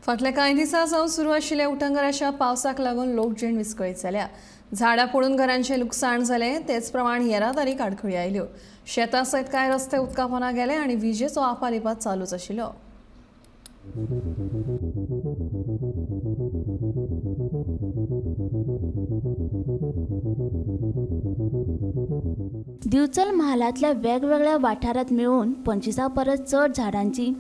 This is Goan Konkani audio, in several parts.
फाटल्या कांय दिसां सावन सुरू आशिल्ल्या उटंगराच्या पावसाक लागून लोकजीण विस्कळीत जाल्या. झाडां पडून घरांचें लुकसाण जालें, तेच प्रमाण येरादारीक आडखळी आयल्यो. शेतां सयत कांय रस्ते उदका पोंदा गेले आनी विजेचो आपालिपात चालूच आशिल्लो. दिवचल म्हालांतल्या वेगवेगळ्या वाठारांत मेळून 25 परस चड झाडांची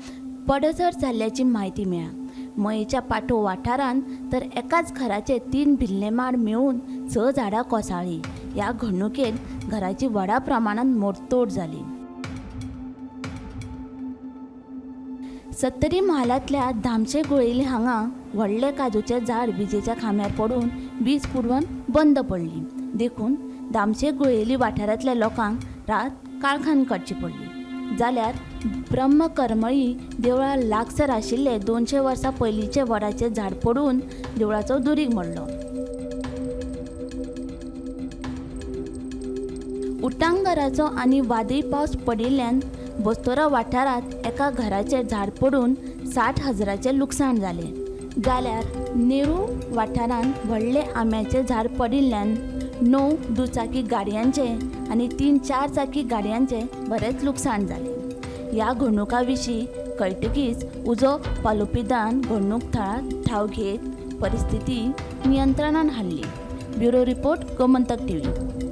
पडझड जाल्ल्याची म्हायती मेळ्ळा. मयेच्या पाटो वाठारांत तर एकाच घराचे 3 भिल्ले माड मेळून 6 झाडां कोसळ्ळीं. ह्या घडणुकेंत घराची व्हडा प्रमाणांत मोडतोड जाली. सत्तरी म्हालांतल्या धामशे गुळेली हांगा व्हडलें काजूचें झाड विजेच्या खांब्यार पडून वीज पुरवण बंद पडली. देखून धामशे गुळेली वाठारांतल्या लोकांक रात काळखान काडची पडली. जाल्यार ब्रह्मकरमळी देवळा लागसर आशिल्ले 200 वर्सां पयलींचे वडाचें झाड पडून देवळाचो दुरीग मोडलो. उटांगराचो आनी वादळी पावस पडिल्ल्यान बस्तोरा वाठारांत एका घराचें झाड पडून 60,000चें लुकसाण जालें. जाल्यार नेहरू वाठारांत व्हडलें आंब्याचें झाड पडिल्ल्यान 9 दुचाकी गाडयांचें आनी 3 चारचाकी गाडयांचें बरेंच लुकसाण जालें. ह्या घडणुकां विशीं कळटकीच उजो पालोवपी दळान घडणूक थळार ठाव घेत परिस्थिती नियंत्रणान हाडली. Bureau report, Gomantak TV.